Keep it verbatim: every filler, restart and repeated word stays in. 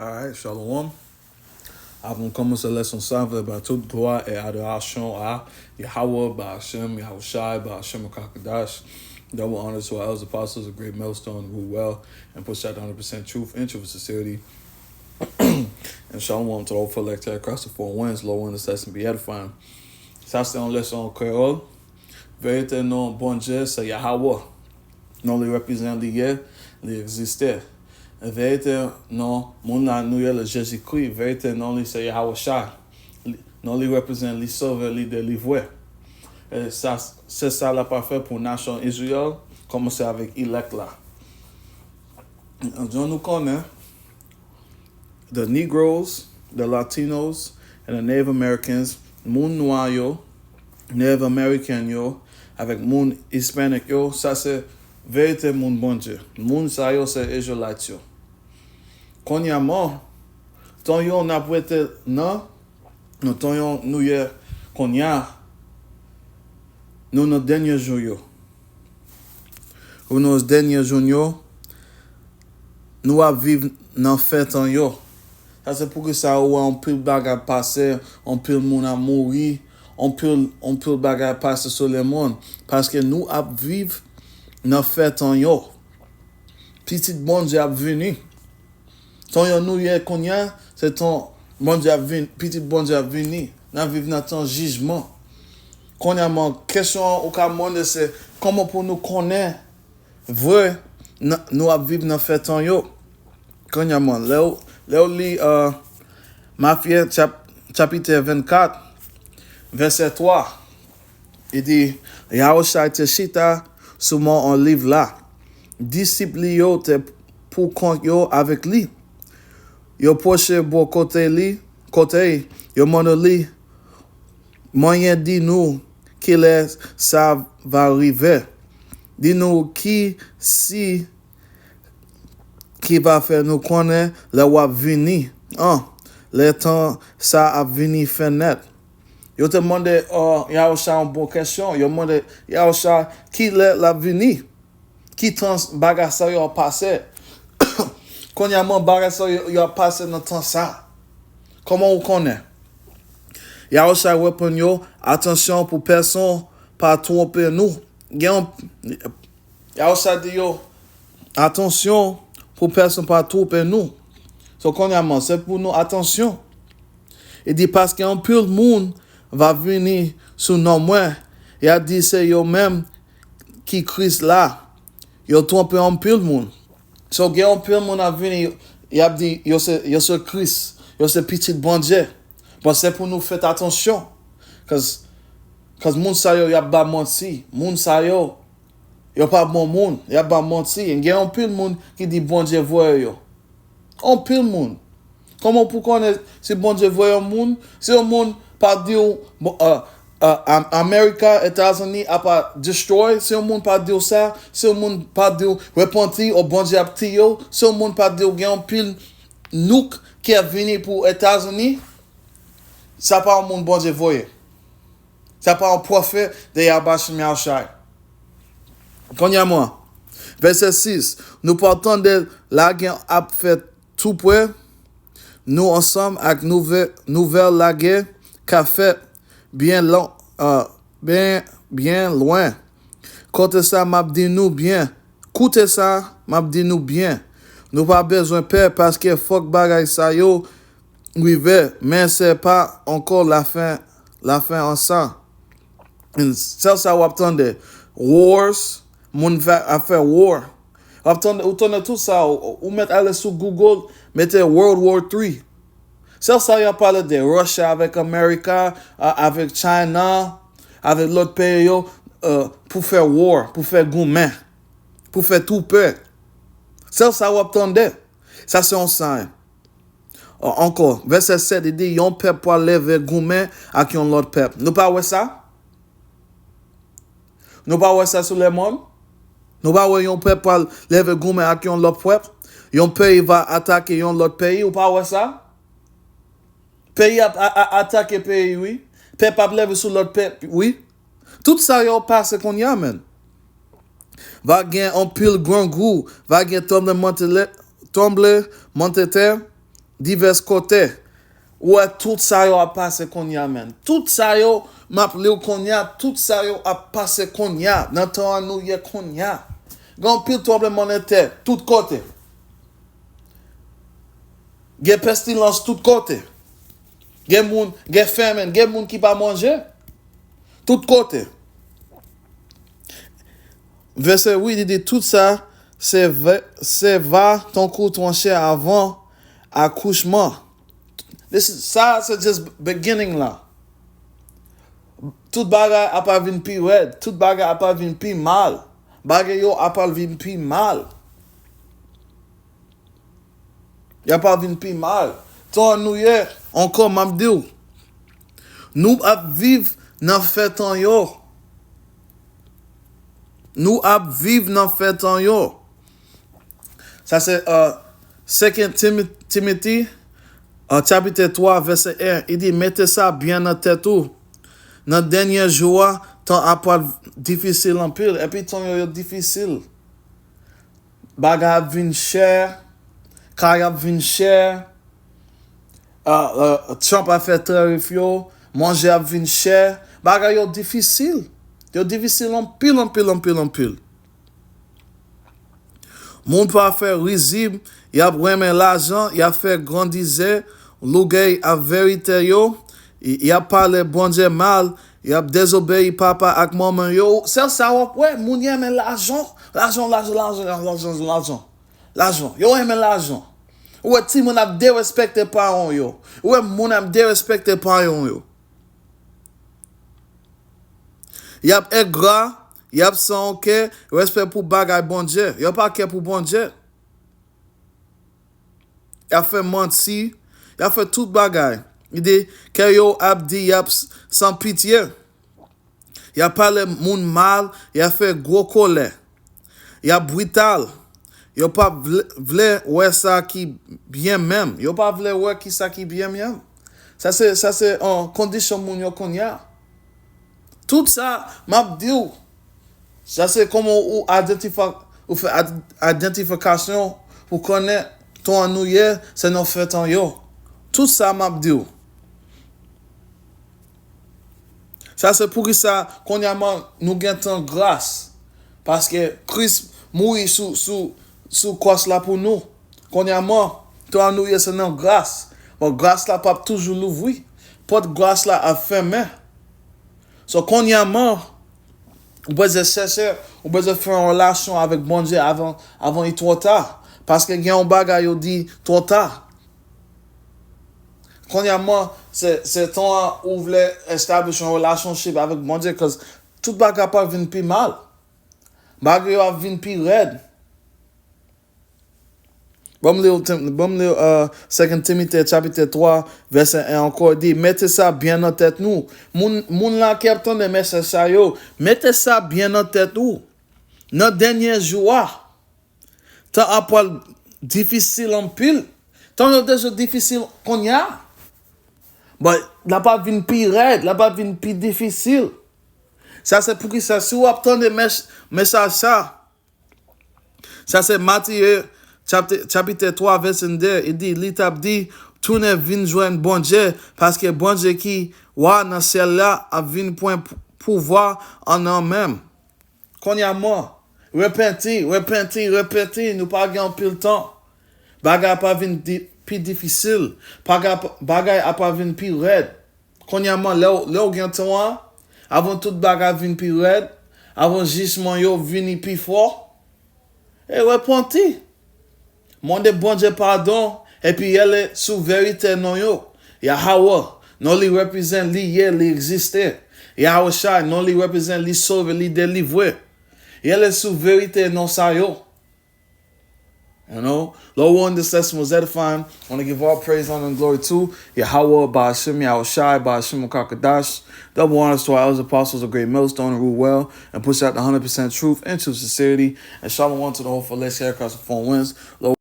Alright, shalom. Avan n kòmanse lèson sa, vle ba tout glwa e adorasyon a Yahawah Ba'ashem Yahushai Ba'ashem Kakadash. Double honors to our elders, apostles, a great millstone, rule well, and push out one hundred percent truth and truth with sincerity. And shalom to the whole collector across the four winds, Lord, one assassin be edifying. Sa se yon lèson an kreyòl. Verite non Bondye se Yahawah. Non li reprezante li ye, li egziste. Verite non moun la nou ye le Jezikri. Verite non li se Yahawashai. Li- Non li reprezante li sove, li delivre. E sa, se sa l ap fè pou nasyon Izrayèl, kòmanse avèk elect la. Jan nou konnen, the Negroes, the Latinos, and the Native Americans, moun nwa yo, Native American yo, avèk moun Hispanic yo, sa se verite moun Bondye. Moun sa yo se Israelites yo. Kounye a man, tan yo n ap rete nan, nan tan yo nou ye kounye a, nou nan dènye jou yo. Ou nan dènye jou yo, nou ap viv nan fen tan yo. Sa se poukisa ou wè anpil bagay ap pase, anpil moun ap mouri, anpil, anpil bagay ap pase sou lemonn. Paske nou ap viv nan fen tan yo. Pitit Bondye ap vini. Tan yo nou ye kounye a, se tan Bondye ap vin, pitit Bondye ap vini. N ap viv nan tan jijman. Kounye a, man, kesyon an ou ka mande se, kòman pou nou konnen vre n- nou ap viv nan fen tan yo? Kounye a, man, lè w, lè w li uh, Matye chap, chapit vennkat, vèsè twa, li di, Yahushai te chita sou mòn Oliv la. Disip li yo te pou kont yo avèk li. Yo pwoche bò kote li, kote yo mande li, Mwen di nou kilè sa va rive. Di nou ki si ki va fè nou konnen lè w ap vini an, lè tan sa ap vini fen nèt. Yo te mande uh, Yahusha yon bon kesyon. Yo mande Yahusha kilè l ap vini. Ki tan bagay sa yo ap pase? Kounye a, man, bagay sa yo, yo ap pase nan tan sa. Kòman ou konnen? Yahusha reponn yo, atansyon pou pèsonn pa twonpe nou. Gen yon, Yahusha di yo, atansyon pou pèsonn pa twonpe nou. So, kounye a, man, se pou nou atansyon. Li di, paske anpil moun va vini sou non mwen, y a di se yo menm ki Kris la. Yo twonpe anpil moun. So, gen anpil moun ap vini, y ap di yo se, yo se Kris, yo se pitit Bondye. Bon, se pou nou fè atansyon. Cause, cause moun sa yo, y ap ba manti. Moun sa yo, yo pa bon moun. Y ap ba manti. Gen anpil moun ki di Bondye voye yo. Anpil moun. Kòman pou konnen si Bondye voye yon moun? Si yon moun pa di w, bon, uh, uh, Am- America, Etazini ap a destroy, si yon moun pa di w sa, si yon moun pa di w repanti, ou Bondye ap tiye w, si yon moun pa di w gen yon pil nouk ki ap vini pou Etazini, sa pa yon moun Bondye voye. Sa pa yon pwofèt de Yahbashem Yahushai. Kounye a, mwen, vèsè sis, nou pa tande lagè ap fèt tou pre, nou ansanm ak nouve- nouvèl lagè ka fèt byen lon- uh, byen, byen lwen. Kote sa m ap di nou byen. Koute sa, m ap di nou byen. Nou pa bezwen pè paske fòk bagay sa yo rive, men se pa ankò lafen, lafen an sa. Sèl sa w ap tande. Wars, moun fè, ap fè war. W ap tande, ou tande tout sa, ou, ou mèt ale sou Google, mete World War three. Sèl sa y ap pale de Russia avèk America, a- avèk China, avèk lòt peyi yo, uh, pou fè war, pou fè goumen, pou fè tou pè. Sèl sa w ap tande. Sa se yon sign. An- Ankò, vèsè sèt, li di, yon pèp pral leve goumen ak yon lòt pèp. Nou pa wè sa? Nou pa wè sa sou lemonn? Nou pa wè yon pèp pral leve goumen ak yon lòt pèp? Yon peyi va atake yon lòt peyi, ou pa wè sa? Peyi ap a- a- atake peyi, wi. Pèp ap leve sou lòt pèp, wi. Tout sa yo pase kounye a, menn. Va gen anpil grangou, va gen tranblemanntè, tranblemanntè, divès kote. Ou wè, tout sa yo ap pase kounye a, menm. Tout sa yo, m ap li w kounye a, tout sa yo ap pase kounye a, nan tan an nou ye kounye a. Gen anpil tranblemanntè tout kote. Gen pestilans tout kote. Gen moun, gen femen, gen moun ki pa manje. Tout kote. Vèsè uit, li di, tout sa se va, se va tankou tranche avan akouchman. This is, sa se just beginning la. Tout bagay ap al vin pi rèd, tout bagay ap al vin pi mal. Bagay yo ap al vin pi mal. Y ap al vin pi mal. Tan nou ye, ankò, m ap di w, nou ap viv nan fen tan yo. Nou ap viv nan fen tan yo. Sa se, euh, Second Timi-, Timothy, euh, chapit twa, vèsè en. Li di, mete sa byen nan tèt ou. Nan dènye jou a, tan ap pral difisil anpil. Epi tan yo, yo difisil. Bagay ap vin chè, kay ap vin chè, ah, ah, Trump ap fè tarif yo, manje ap vin chè, bagay yo difisil. Yo difisil anpil, anpil, anpil, anpil. Moun pa fè rizib, y ap renmen lajan, y ap fè grandizè, lougay ak verite yo, y, y ap pale Bondye mal, y ap dezobeyi papa ak manman yo. Se sa w ap wè, moun yo renmen lajan, lajan, lajan, lajan, lajan, lajan, lajan. Lajan. Yo renmen lajan. Ou wè timoun ap derespekte paran yo. Ou wè moun ap derespekte paran yo. Y ap engra, y ap san kè, respè pou bagay Bondye. Yo pa kè pou Bondye. Y ap fè manti, y ap fè tout bagay. Li di, kè yo ap di y ap s-, san pitye. Y ap pale moun mal, y ap fè gwo kòlè. Y ap brital. Yo pa vle, vle wè sa ki byen menm. Yo pa vle wè ki sa ki byen menm. Sa se, sa se, uh, kondisyon moun yo kounye a. Tout sa, m ap di w, sa se kòman ou idantifa-, ou fè ad-, idantifikasyon pou konnen tan an nou ye, se nan fen tan yo. Tout sa m ap di w. Sa se poukisa, kounyèman, nou gen tan gras. Paske Kris mouri sou, sou, sou kwòs la pou nou. Kounyèman, tan an nou ye se nan gras. Bon, gras la p ap toujou louvri. Pòt gras la ap fèmen. So, kounyèman, ou bezwen chèche, ou bezwen fè yon relasyon avèk Bondye avan, avan li twò ta. Paske gen yon bagay yo di twò ta. Kounyèman, se, se tan an ou vle establish yon relationship avèk Bondye, 'cause tout bagay ap vin pi mal. Bagay yo ap vin pi rèd. Ban m li, ban m li, uh, Second Timothy chapit twa, vèsè en ankò, di, mete sa byen nan tèt nou. Moun, moun la ki ap tande mesaj sa yo, mete sa byen nan tèt ou. Nan dènye jou a, tan ap pral difisil anpil. Tan yo deja difisil kounye a. But, l ap vin pi rèd, l ap vin pi difisil. Sa se poukisa, si w ap tande mes-, mesaj sa, sa se Matye chapit, chapit twa, vèsè de, li di, li t ap di, tounen vin jwenn Bondye, paske Bondye ki wa nan syèl la ap vin pran pou-, pouvwa an nan men m. Kounyèman, repanti, repanti, repanti, nou pa gen anpil tan. Bagay ap vin di-, pi difisil. Bagay, bagay ap vin pi rèd. Kounyèman, lè w, lè w gen tan an, avan tout bagay vin pi rèd, avan jijman yo vini pi fò, e repanti. Mande Bondye padon, epi rele sou verite non yo. Yahawah, non li reprezante, li ye, li egziste. Yahushai, non li reprezante, li sove, li delivre. Rele sou verite non sa yo. You know, Lord willing, this lesson was edifying. I want to give all praise, honor, and glory to Yahawah, Ba'ashem Yahushai, Ba'ashem Rakakadash. Double honors to our elders, apostles of Great Millstone, who rule well and push out the hundred percent truth and true sincerity. And shalom to the whole Felix Haircraft of Four Winds. Lord